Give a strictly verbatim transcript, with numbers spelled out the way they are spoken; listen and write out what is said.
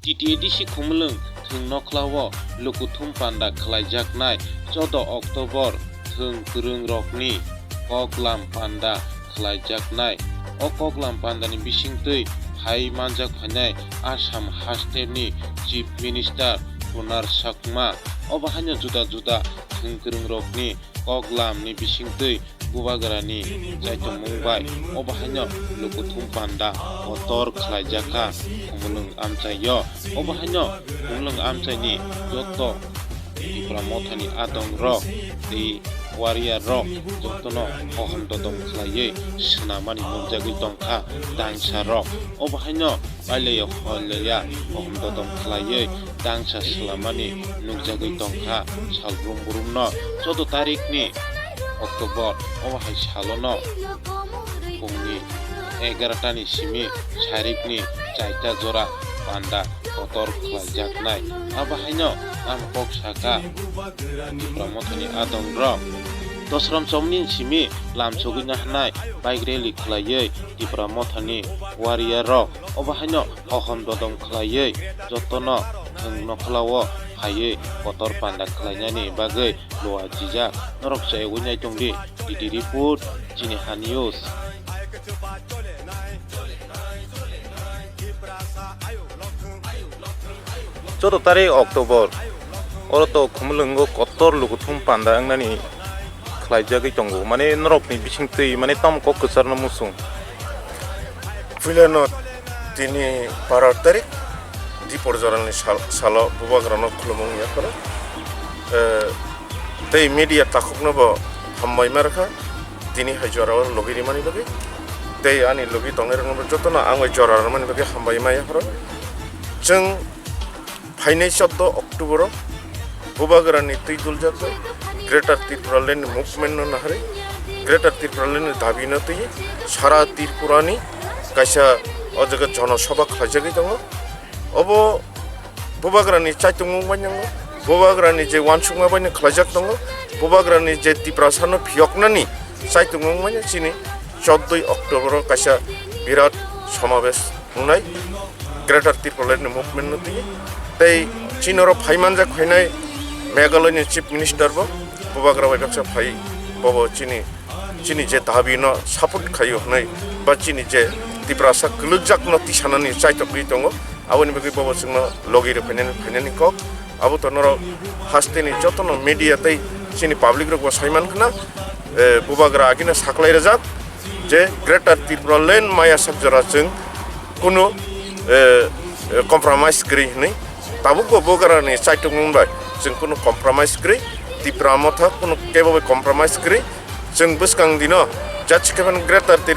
T T A D C Khumulwng thwng nokhlao lukuthum panda khlaijaknai choudo October thwng kwrwngrokni koklam panda khlaijaknai. O koklam pandani bisingtwi phai manjak phainai Assam hasteni Chief Minister Kunar Chakma. Obo haino juda juda thwng kwrwngrokni koklamni bisingtwi Bubagrani chaitongmung bai obo haino lukuthum panda kotor khlaijakha Khumulwng amchaio. Obo haino Khumulwng amchaini joto Tipra Mothani adongrok tei warrior rok jotono hohom dodom khlaiwi swnamani nukjagwi tongkha dangsa rok. Obo haino Pailaya hoilaya hohom dodom khlaiwi dangsa swlamani nukjagwi tongkha salbrum brumno. Choudo tarikni October obo hai salono pungni egarotani simi sarikni chaita jora panda kotor khlaijaknai. Abo haino tamo kok saka Tipra Mothani adongrok. Dosrom chomni simi lamsogwi naharnai bike rally khlaiwi Tipra Mothani warrior rok. Obo haino hohom dodom khlaiwi jotono thwng nokhlao phaiwi kotor panda khlainani bagwi luajijak. Norok chayogwi naitongdi, D D report, chini ha news. Choudo tarik October, oro to Khumulwngo kotor lukuthum panda wngnani khlaijagwi tongo, mane norokni bisingtwi mane tamo kok kwcharno muchung. Puilano tini baro tarik Dipor jorani sal-, salo Bubagrano khulumung yapharo. Eh, tei media takhukno bo hambai ma rwkha, tini hai jora o logi rimani bagwi. Tei ani logi tongnai rokno bo jotono ang bai jora rwmani bagwi hambai ma yapharo. Chwng phainai choudo October o Bubagrani twi duljak bai Greater Tipraland ni movement no naharwi, Greater Tipraland ni dabi no twi sara Tripura ni kaisa o jaga jonosabha khlaijagwi tongo. Obo Bubagrani chaitongmung bai nango, Bubagrani je uansukma bai no khlaijak tongo, Bubagrani je Tiprasa no phiyoknani chaitongmung bai no chini choudo October o kaisa birat somabesh wngnai Greater Tipraland ni movement no twi. Tei chini oro phai manjak phainai Meghalaya ni Chief Minister bo Bubagra bai baksa phai, bobo chini, chini je dabi no support khaio hwnwi ba chini je Tiprasa kwlwkjak no tisanani chaitokgwi tongo, aboni bagwi bobo chwngno logi rw phainani, phainani kok. Abo to norok hasteni jotono media tei chini public rok bo saiman khna, eh, Bubagra agino saklai rwjak je Greater Tipraland maya sak jora chwng kunu, eh, eh, compromise kwrwi hwnwi. Tabukbo Bubagrani chaitokmung bai chwng kunu compromise kwrwi, Tipra Motha kunu kebo bai compromise kwrwi. Chwng bwskang dino jat sikhe phano Greater Tripura